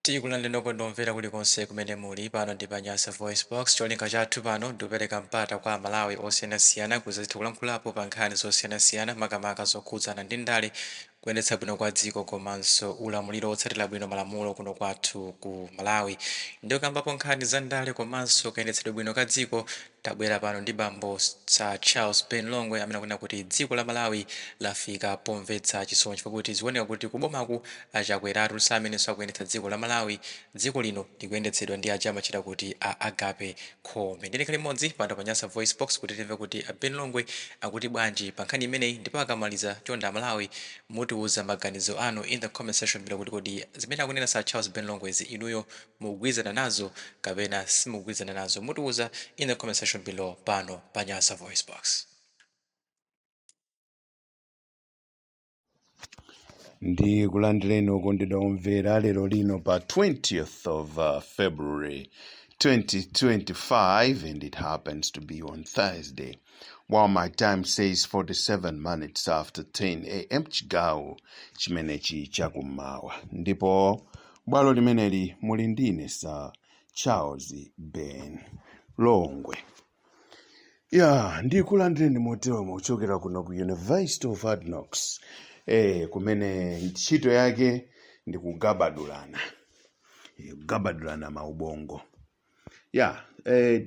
Tikulandireni okondedwa omvera kulikonse kumene muli. Pano ndi pa Nyasa Voice Box. Cholinga chathu pano ndikupereka mpata kwa Amalawi osiyanasiyana kuzatha kulankhulapo pa nkhani zosiyanasiyana, makamaka zokhudzana ndi ndale, kuyendetsa bwino kwa dziko komanso ulamuliro wotsatira bwino malamulo kuno kwathu ku Malawi. Ndikukambapo nkhani za ndale komanso kayendetsedwe bwino ka dziko, tabwera pano ndi bambo Sir Charles Ben Longwe amene akunena kuti dziko la Malawi lafika pomvetsa chisoni chifukwa kuti zikuoneka kuti kubomaku a Chakweratu si amenenso akuyendetsa dziko la Malawi, dziko lino likuyendetsedwa ndi aja amatchedwa kuti a Agape Khombe. Ndiye tikhale limodzi pano pa Nyasa Voice Box kuti timve kuti a Ben Longwe akuti bwanji pa nkhani imeneyi, ndipo akamaliza, chonde Amalawi mutiuza maganizo anu in the comment section below kuti kodi zimene akunena Sir Charles Ben Longwezi inuyo mukugwirizana nazo kapena simukugwirizana nazo? Mutiuza in the comment section below pano pa Nyasa Voice Box. Ndikulandireni okondedwa omvera lero lino pa 20th of February 2025, and it happens to be on Thursday, while my time says 47 minutes after 10 a.m. chigawo chimenechi chakummawa, ndipo bwalo limeneli muli ndine Sir Charles Ben Longwe. Ya, ndikulandireni moteromo kuchokera kuno ku University of Hard Knocks, kumene ntchito yake ndi kugabadulana, kugabadulana maubongo. Ya,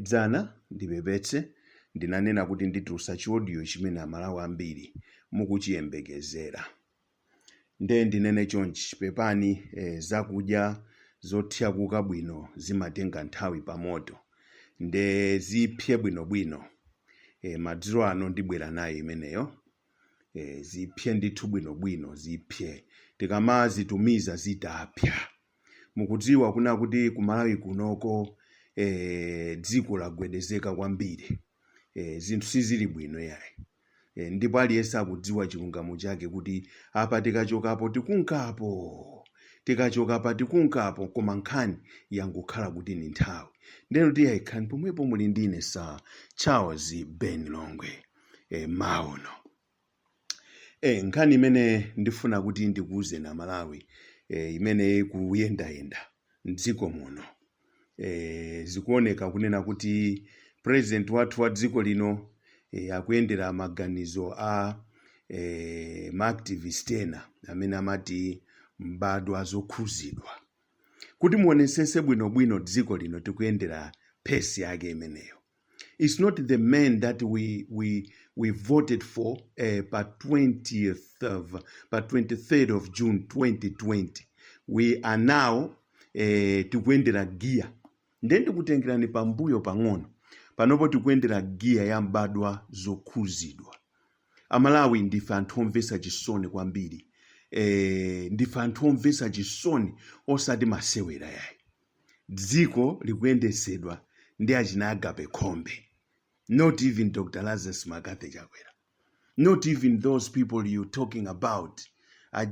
dzana, ndipepetse, ndinanena kuti nditulutsa chi audio chimene Amalawi ambiri mukuchiyembekezera. Nde ndinene chonchi, pepani, zakudya zothyakuka bwino zimatenga nthawi pa moto, nde zipye bwinobwino. Madzulo ano ndibwera nayo imeneyo. Zipye ndithu bwinobwino, zipye, tikamazitumiza zitapya. Mukudziwa kuna kuti ku Malawi kunoko dziko lagwedezeka kwambiri, zinthu sizili bwino yayi. Ndipo aliyense akudziwa chilungamo chake kuti apa tikachokapo tikunkapo, tikachoka apa tikunkapo, koma nkhani yangokhala kuti ni nthawi. Ndeno tiyayikhani pomwepo. Muli ndine Sir Charles Ben Longwe maono. Nkhani imene ndifuna kuti ndikuwuzeni Amalawi, imene ikuyendayenda mdziko muno, zikuoneka kunena kuti president wathu wa dziko lino akuyendera maganizo a maactivist ena amene amati mbadwa zokhuzidwa. Kuti muonesese bwinobwino, dziko lino tikuyendera pace yake imeneyo. It's not the man that we voted for pa 20th of, pa 23rd of June 2020. We are now tikuyendera giya. Nde ndikutengerani pambuyo pang'ono. Panopo tikuyendera giya ya mbadwa zokhuzidwa. Amalawi ndife anthu omvetsa chisoni kwambiri. Ndife anthu omvetsa chisoni, osati masewera yayi. Dziko likuyendesedwa ndi achina Agape Khombe, not even Dr Lazarus McCarthy Chakwera, not even those people you talking about,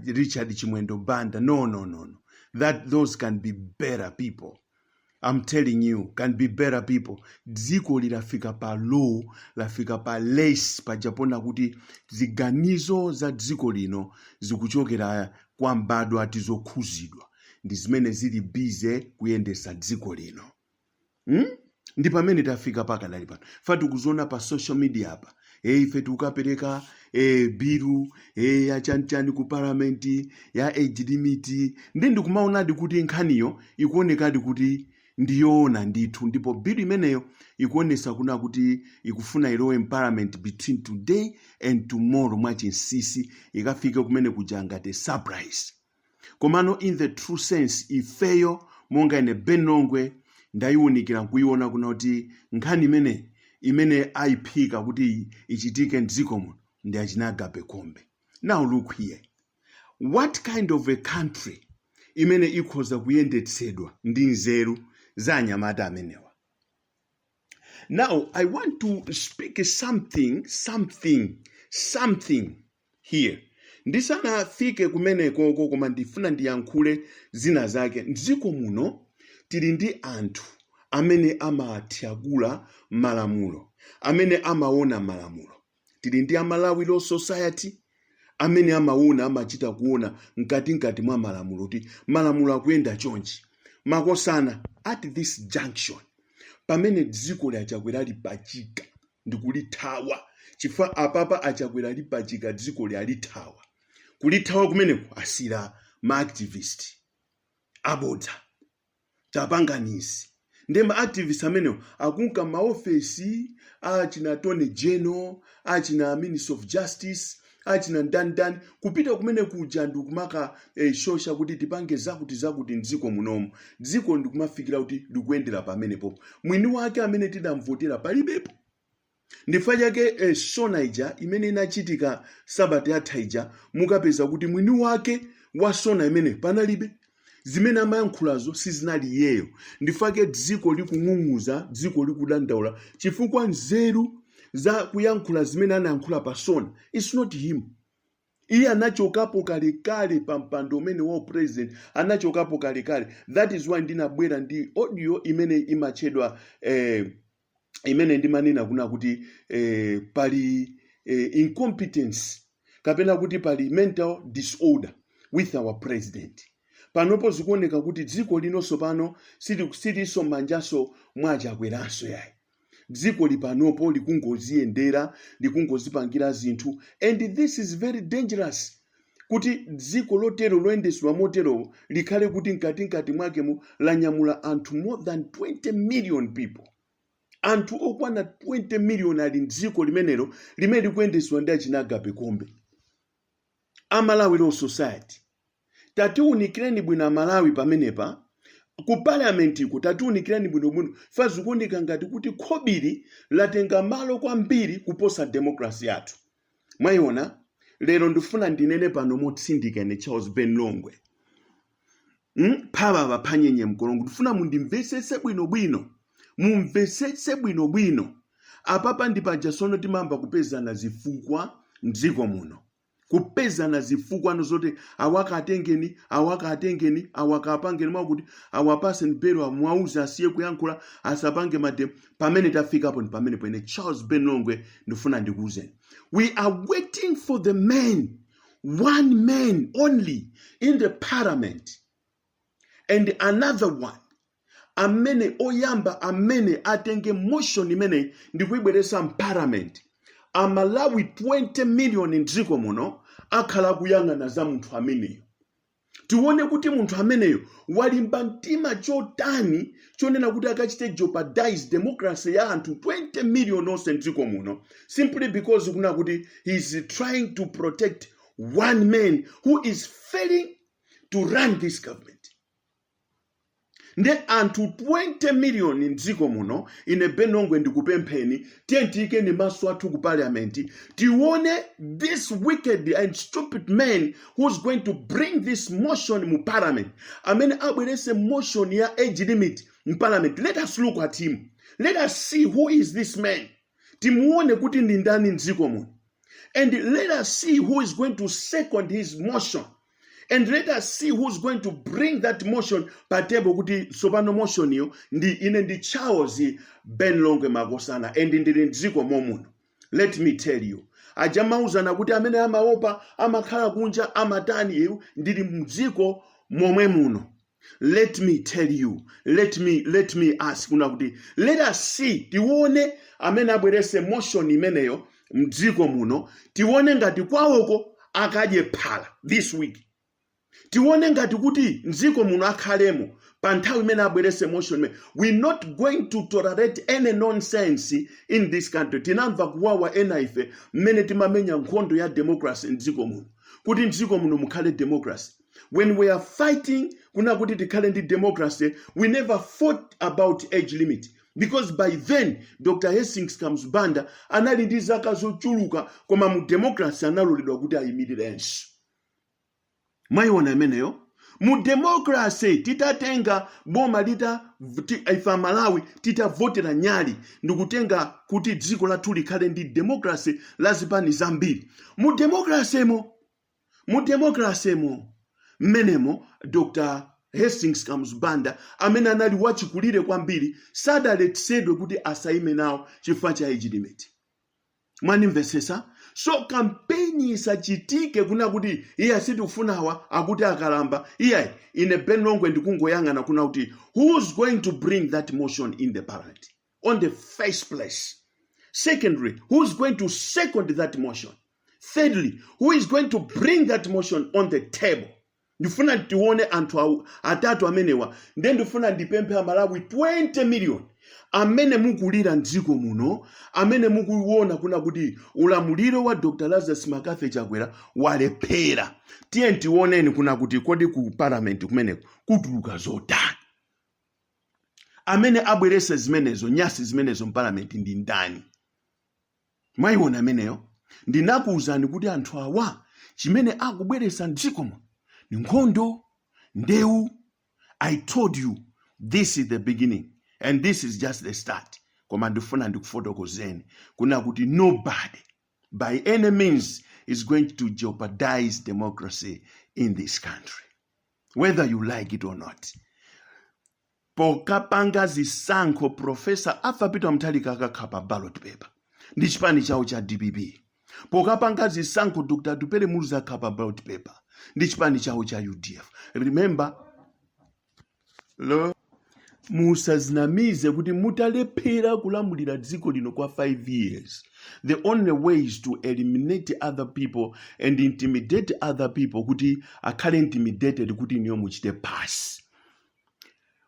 Richard Chimwendo Banda. No, no, no, no, that those can be better people. I'm telling you, can be better people. Dziko lilafika pa low, lafika pa less pajapona kuti ziganizo za dziko lino zikuchokera kwa mbadwa tizokhuzidwa, ndi zimene zili busy kuyendesa dziko lino, Ndi pamene tafika pakadali pano. Fa tikuziona pa social media apa, ife tikukapereka bill ya chanichani ku parliament ya age limit. Ndi ndikumaonadi kuti nkhaniyo ikuonekadi kuti ndiyoona ndithu, ndipo bill imeneyo ikuonesa kuna kuti ikufuna ilowe m'parliament between today and tomorrow mwachinsinsi, ikafike kumene kuja ngati surprise. Komano in the true sense, ifeyo monga ine Ben Longwe ndayiwunikira nkuiona kuna kuti nkhani imene ayiphika kuti ichitike mdziko muno ndi achina Agape Khombe. Now look here, what kind of a country imene ikhoza kuyendetsedwa ndi nzeru za anyamata amenewa? Now I want to speak something, something, something here ndisanafike kumenekoko, koma ndifuna ndiyankhule zina zake. Mdziko muno tili ndi anthu amene amathyakula malamulo, amene amaona malamulo. Tili ndi Amalawi Law Society amene amaona, amachita kuona mkatikati mwa malamulo kuti malamulo akuyenda chonchi. Makosana, at this junction pamene dziko la Chakwera lipachika ndikulithawa, chifukwa apapa aChakwera lipachika dziko alithawa. Kulithawa kumeneko asira ma activist abodza, tapanganizi nde ma activist amenewo akunka maofesi achina Attorney General, achina Minister of Justice, achina ndandani, kupita kumene kuja ndikumaka shosha kuti tipange zakuti zakuti mdziko munomo. Dziko ndikumafikira kuti likuyendera pamenepo, mwini wake amene tidamvotera palibepo. Ndifukwa chake SONA ija imene inachitika sabata yatha ija, mukapeza kuti mwini wake wa SONA imene panalibe, zimene amayankhulazo sizinali iyeyo. Ndifake dziko likung'ung'uza, dziko likudandaula, chifukwa nzeru za kuyankhula zimene anayankhula pa SONA, it's not him. Iye anachokapo kalekale pa mpando umene wa president, anachokapo kalekale. That is why ndinabwera ndi audio imene imatchedwa imene ndimanena kuna kuti pali incompetence kapena kuti pali mental disorder with our president. Panopo zikuoneka kuti dziko linonso pano silinso m'manjanso mwachakweranso yayi. Dziko lipanopo likungoziyendera, likungozipangira zinthu, and this is very dangerous, kuti dziko lotero loyendetsedwa motero likhale kuti mkatikati mwakemo lanyamula anthu more than 20 million people. Anthu okwana 20 million ali mdziko limenelo limene likuyendetsedwa ndi achina Agape Kombe. Amalawi Law Society, tatiunikireni bwino Amalawi pamenepa ku parliament iko, tatiunikireni bwinobwino. Fa zikuoneka ngati kuti khobiri latenga malo kwambiri kuposa democracy yathu. Mwayiona lero, ndifuna ndinene pano motsindika ine Charles Ben Longwe, Phavava phanyenye mkolongo, ndifuna mundimvesese bwinobwino, mumvesese bwinobwino. Apapa ndi paja sono timayamba kupezana zifukwa mdziko muno, kupezana zifukwa zoti awakatengeni, awakatengeni, awakapangeni mwakuti awapaseni belo, mwauze asiye kuyankhula, asapange ma demo. Pamene tafikapo ndi pamene pene Charles Ben Longwe ndifuna ndikuwuzeni, we are waiting for the man, one man only in the parliament and another one amene oyamba amene atenge motion imene ndikuyibweresa mparliament. Amalawi 20 million mdziko muno akhala akuyang'ana za munthu ameneyo. Tione kuti munthu ameneyo walimba mtima chotani chonena kuti akachite jeopardize democracy ya anthu 20 million onse mdziko muno, simply because kuna kuti he is trying to protect one man who is failing to run this government. Nde anthu 20 million mdziko muno, ine Ben Longwe ndikupempheni, tiye tiyikeni maso athu ku parliament, tione this wicked and stupid man who's going to bring this motion mu parliament, amene abwerese motion ya age limit mu parliament. Let us look at him, let us see who is this man. Timuone kuti ndi ndani mdziko muno, and let us see who is going to second his motion, and let us see who's going to bring that motion pa table, kuti tsopano motion iyo ndi ine, ndi Charles Ben Longwe Makosana, and ndili mdziko momuno. Let me tell you, aja mauzana kuti amene amaopa amakhala kunja amatani, iwu ndili mdziko momwe muno. Let me tell you, let me ask kuna kuti let us see, tione amene abwerese motion imeneyo mdziko muno. Tione ngati kwawoko akadye phala this week. Tione ngati kuti mdziko muno akhalemo pa nthawi imene abwerese motion imene. We're not going to tolerate any nonsense in this country. Tinamva kuwawa ena ife mmene timamenya nkhondo ya democracy mdziko muno, kuti mdziko muno mukhale democracy. When we are fighting kuna kuti tikhale ndi democracy, we never fought about age limit, because by then Dr Hastings Kamuzu Banda anali ndi zaka zochuluka, koma mu democracy analoledwa kuti ayimirirenso. Mwayiona imeneyo? Mu democracy titatenga boma lita ife Amalawi titavotera nyali ndikutenga kuti dziko lathu likhale ndi democracy la zipani zambiri, mu democracy mo, mu democracy mo mmenemo Dr Hastings Kamuzu Banda amene anali wachikulire kwambiri sadaletsedwe kuti asayime nawo chifukwa cha age limit. Mwanimvesesa? So kampeni isachitike kuna kuti iye sitikufunawa, akuti akalamba. Iyayi, ine Ben Longwe ndikungoyang'ana kuna kuti who's going to bring that motion in the parliament on the first place? Secondly, who's going to second that motion? Thirdly, who is going to bring that motion on the table? Ndifuna tione anthu atatu amenewa. Ndiye ndifuna ndipemphe Amalawi 20 million amene mukulira mdziko muno, amene mukuona kuna kuti ulamuliro wa Dr Lazarus McCarthy Chakwera walephera, tiye tioneni kuna kuti kodi ku parliament kumeneko kutuluka zotani? Amene abwerese zimenezo, nyasi zimenezo mparliament ndi ndani? Mwayiona ameneyo? Ndinakuwuzani kuti anthu awa chimene akubweresa mdziko muno ni nkhondo, ndewu. I told you this is the beginning and this is just the start. Koma ndifuna ndikufotokozeni kuna kuti nobody by any means is going to jeopardize democracy in this country, whether you like it or not. Pokapanga zisankho, Professor Arthur Peter Mutharika akakhala pa ballot paper ndi chipani chawo cha DPP. Pokapanga zisankho, Dr Atupele Muluzi akhala pa ballot paper ndi chipani chawo cha UDF. Remember lo, musazinamize kuti mutalephera kulamulira dziko lino kwa 5 years, the only way is to eliminate other people and intimidate other people, kuti akhale intimidated kuti niyo muchite pass.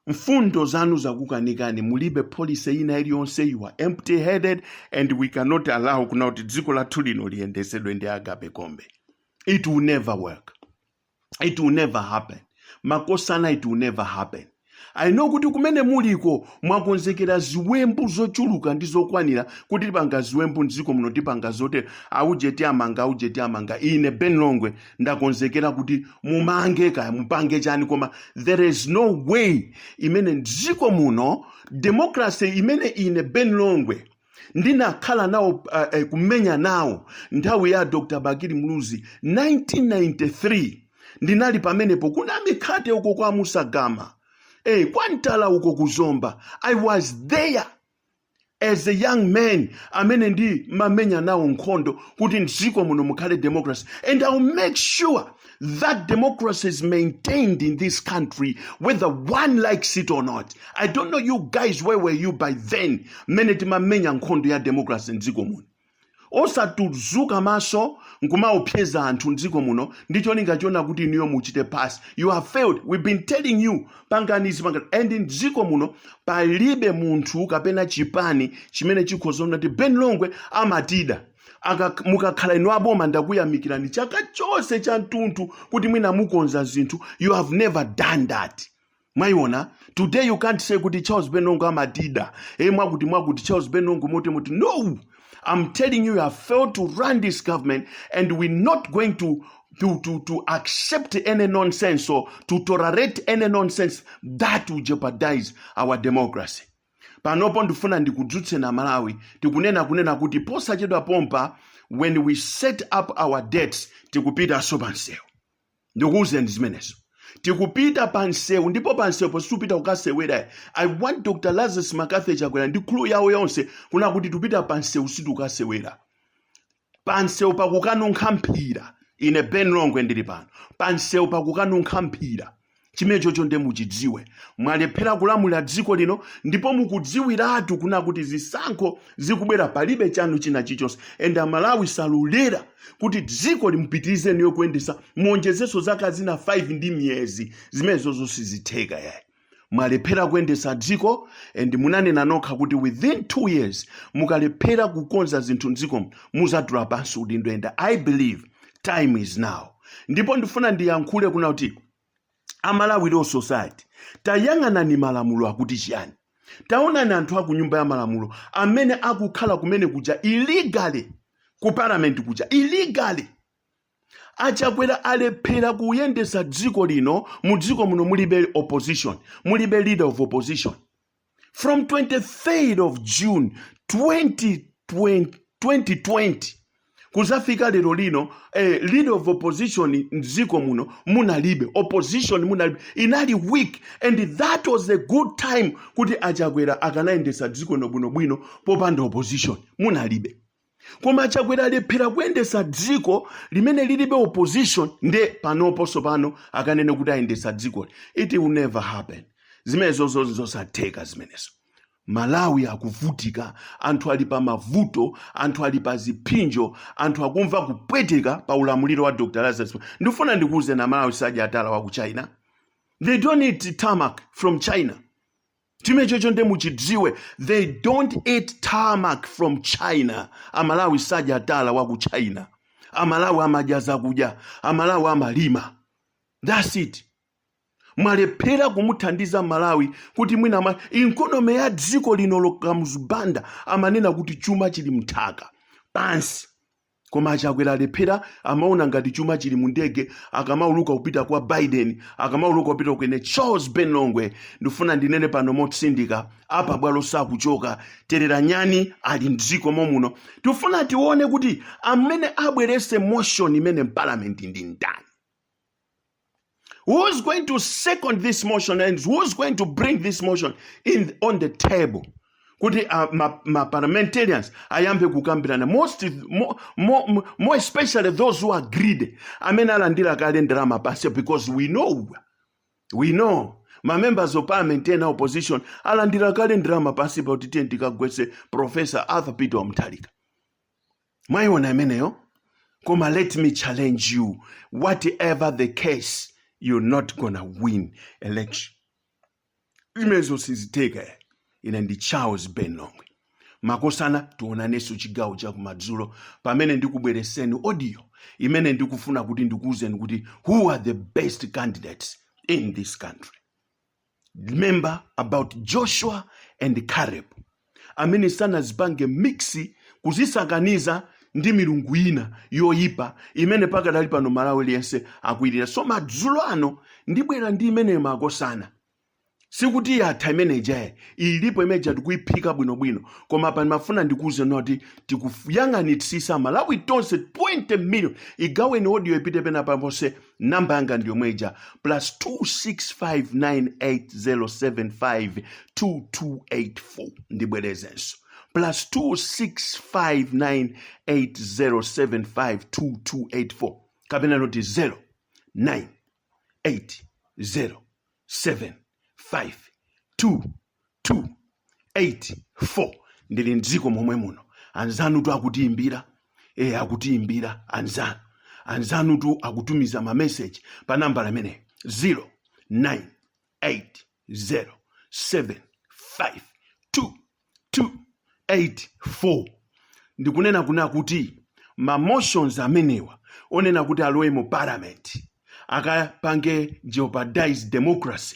Mfundo zanu zakukanikani, mulibe policy ina iliyonse. You are empty headed and we cannot allow kuna kuti dziko lathu lino liyendesedwe ndi agape kombe. It will never work, it will never happen, makosana, it will never happen. I know kuti kumene muliko mwakonzekera ziwembu zochuluka ndi zokwanira kuti tipanga ziwembu mdziko muno, tipanga zotere, auje tiamanga, auje tiamanga. Ine Ben Longwe ndakonzekera kuti mumange kaya mupange chani, koma there is no way imene mdziko muno democracy imene ine Ben Longwe ndinakhala nawo kumenya nawo nthawi ya Dr Bakili Muluzi 1993, ndinali pamenepo kuna mikhate uko kwa Musagama, kwa Mtala uko kuzomba. I was there as a young man amene ndi mamenya nawo nkhondo kuti mdziko muno mukhale democracy, and I'll make sure that democracy is maintained in this country, whether one likes it or not. I don't know you guys, where were you by then mmene timamenya nkhondo ya democracy mdziko muno? Osatuzuka maso nkumaopseza anthu mdziko muno ndi cholinga chona kuti inuyo muchite pass. You have failed. We've been telling you, pangani izi, pangani. And mdziko muno palibe munthu kapena chipani chimene chikhoza kuti Ben Longwe amatida. Mukakhala inu aboma, ndakuyamikirani chaka chonse cha mtunthu kuti mwina mukonza zinthu. You have never done that. Mwayiona? Today you can't say kuti Charles Ben Longwe amatida, e mwakuti mwakuti Charles Ben Longwe moti moti. No, I'm telling you, you have failed to run this government and we're not going to accept any nonsense or to tolerate any nonsense that will jeopardize our democracy. Panopo ndifuna ndikudzutseni Amalawi, tikunena kunena kuti posachedwa pompa, when we set up our dates, tikupitanso pansewu. Ndikuwuzeni zimenezo, tikupita pansewu, ndipo pansewu positupita kukasewera. I want Dr Lazarus McCarthy Chakwera ndi crew yawo yonse kuna kuti tupita pansewu, sitikukasewera. Pansewu pakukanunkha mphira. Ine Ben Longwe ndili pano, pansewu pakukanunkha mphira. Chimene chocho nde muchidziwe. Mwalephera kulamulira dziko lino ndipo mukudziwiratu kuna kuti zisankho zikubwera, palibe chanu china chilichonse, and Amalawi salolera kuti dziko limupitirize niyo kuyendesa, muonjezenso zaka zina 5 ndi miyezi. Zimenezozo sizitheka yayi. Mwalephera kuyendesa dziko and munanena nokha kuti within 2 years mukalephera kukonza zinthu mdziko muzatula pansi udindo, and I believe time is now. Ndipo ndifuna ndiyankhule kuna kuti Amalawi Law Society, tayang'anani malamulo akuti chiyani. Taonani anthu aku nyumba ya malamulo amene akukhala kumene kuja illegally, ku parliament kuja illegally. Achakwera alephera kuyendesa dziko lino. Mu dziko muno mulibe opposition, mulibe leader of opposition. From 23rd of June 2020, 2020 kuzafika lero lino, leader of opposition mdziko muno munalibe. Opposition munalibe, inali weak, and that was a good time kuti Achakwera akanayendesa dziko lino bwinobwino popanda opposition. Munalibe. Koma Chakwera alephera kuyendesa dziko limene lilibe opposition. Nde panoponso pano akanene kuti ayendesa dzikoli, it will never happen. Zimenezo zosatheka zimenezo. Malawi akuvutika, anthu ali pa mavuto, anthu ali pa ziphinjo, anthu akumva kupweteka pa ulamuliro wa Dr Lazarus. Ndifuna ndikuuze na Malawi, sadya atala wa ku China. They don't eat tarmac from China. Chimenechocho nde muchidziwe, they don't eat tarmac from China. Amalawi sadya tala wa ku China. Amalawi amadya zakudya, Amalawi amalima, that's it. Mwalephera kumuthandiza Malawi kuti mwina ma economy ya dziko lino. Kamuzu Banda amanena kuti chuma chili mnthaka pansi, koma Achakwera alephera. Amaona ngati chuma chili mu ndege akamauluka kupita kwa Biden, akamauluka kupita kwene. Charles Ben Longwe, ndifuna ndinene pano motsindika apa, bwalo sakuchoka, terera nyani ali mdziko momuno. Tifuna tione kuti amene abwerese motion imene mparliament ndi ndani. Who's going to second this motion and who's going to bring this motion in on the table kuti ma parliamentarians ayambe kukambirana, more especially those who are greedy, amene alandira kale ndalama pansi? Because we know ma members of parliament ena opposition alandira kale ndalama pansi pakuti tiye tikagwetse Professor Arthur Peter Mutharika. Mwayiona imeneyo? Koma let me challenge you, whatever the case, you're not gonna win election. Imenezo sizitheka. Ine ndi Charles Ben Longwe, makosana. Tionanenso chigawo chakumadzulo pamene ndikubwereseni audio imene ndikufuna kuti ndikuwuzeni kuti who are the best candidates in this country. Remember about Joshua and Caleb, amene sanazipange mix, kuzisakaniza ndi milungu ina yoyipa imene pakadali pano Malawi aliyense akuyirira. So madzulo ano ndibwera ndi imeneyo, makosana. Sikuti yatha imene ijaye, ilipo imeja, tikuyiphika bwinobwino. Koma pano mafuna ndikuuze noti tikuyang'anitsisa Malawi tonse 20 million. Igaweni audio ipite pena pamponse. Namba yanga ndi yomwe ija, plus 26598075284. Ndibwerezenso, plus 26598075284, kapena noti 0980752284. Ndili mdziko momwe muno. Anzanu tu akutiimbira, akutiimbira anzanu, anzanu tu akutumiza mameseji pa nambala imeneyi, 0980752284. Ndikunena kuna kuti ma motions amenewa onena kuti alowe mu parliament akapange jeopardize democracy,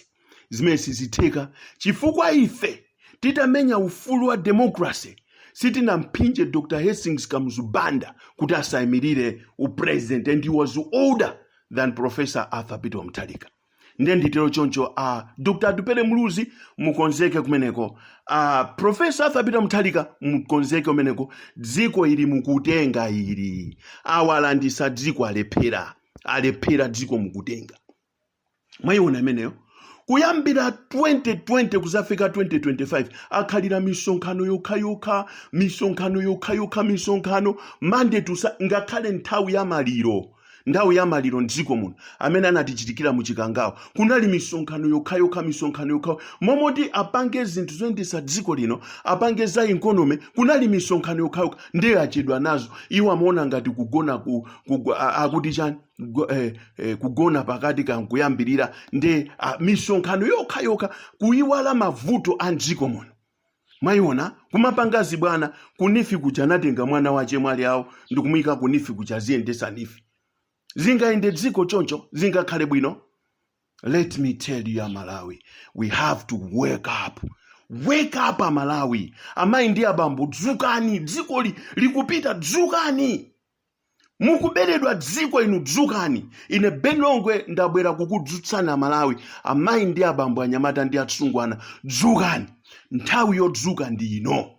zimene sizitheka, chifukwa ife titamenya ufulu wa democracy sitinamphinje Dr Hastings Kamuzu Banda kuti asayimirire upresident, and he was older than Professor Arthur Peter Mutharika. Ndiye nditero choncho, Dr Atupele Muluzi, mukonzeke kumeneko, Professor Arthur Peter Mutharika, mukonzeke kumeneko. Dziko ili mukutenga ili, awalandisa dziko, alephera, alephera. Dziko mukutenga, mwayiona imeneyo? Kuyambira 2020 kuzafika 2025 akhalira misonkhano yokhayokha, misonkhano yokhayokha, misonkhano Monday to ngakhale nthawi ya maliro, nthawi ya maliro mdziko muno amene anatichitikira muchikangawo, kunali misonkhano yokhayokha, misonkhano yokha. Momoti apange zinthu zoyendetsa dziko lino, apange za economy, kunali misonkhano yokhayokha. Ndiye achedwa nazo. Iwo amaona ngati kugona akuti chani, kugona pakati kankuyambirira. Nde misonkhano yokhayokha, kuyiwala mavuto a mdziko muno. Mwayiona kumapanga zibwana ku NEEF kuja, anatenga mwana wache mwali awo ndikumuyika ku NEEF kuja, aziyendesa NEEF. Zingayende dziko choncho? Zingakhale bwino? Let me tell you, Amalawi, we have to wake up, wake up, Amalawi, amayi ndi abambo, dzukani. Dzikoli likupita, dzukani. Mukuberedwa dziko inu, dzukani. Ine Ben Longwe ndabwera kukudzutsani Amalawi, amayi ndi abambo, anyamata ndi atsungwana, dzukani. Nthawi yodzuka ndi ino.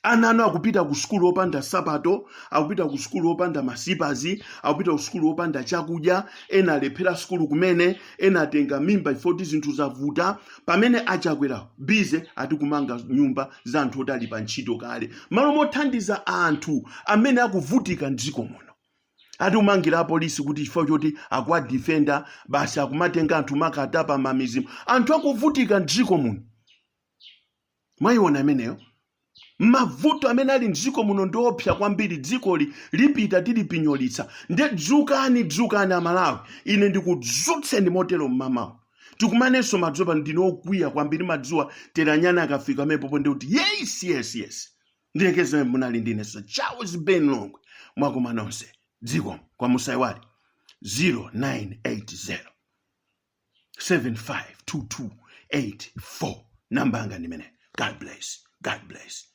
Ana anu akupita ku sukulu opanda sapato, akupita ku sukulu opanda masipazi, akupita ku sukulu opanda chakudya, ena alephera sukulu kumene, ena atenga mimba ifoti zinthu zavuta, pamene achakwera busy ati kumanga nyumba za anthu oti ali pa ntchito kale, malo mothandiza anthu amene akuvutika mdziko muno. Ati kumangira apolisi kuti chifukwa choti akuwadifenda basi, akumatenga anthu makatapa mamizimu, anthu akuvutika mdziko muno. Mwayiona imeneyo? Mavuto amene ali mdziko muno ndiopsa kwambiri. Dzikoli lipita tilipinyolitsa. Nde dzukani, dzukani Amalawi, ine ndikudzutseni motero mmamawa. Tikumanenso madzulo pano. Ndine okwiya kwambiri. Madzuwa teranyana akafika amepopo ndikuti yes. Ndilekeze. Munali ndinenso Charles Ben Longwe. Mwakoma nonse, dziko kwa musaiwale 0980 752284, namba yanga ndimene. God bless, God bless.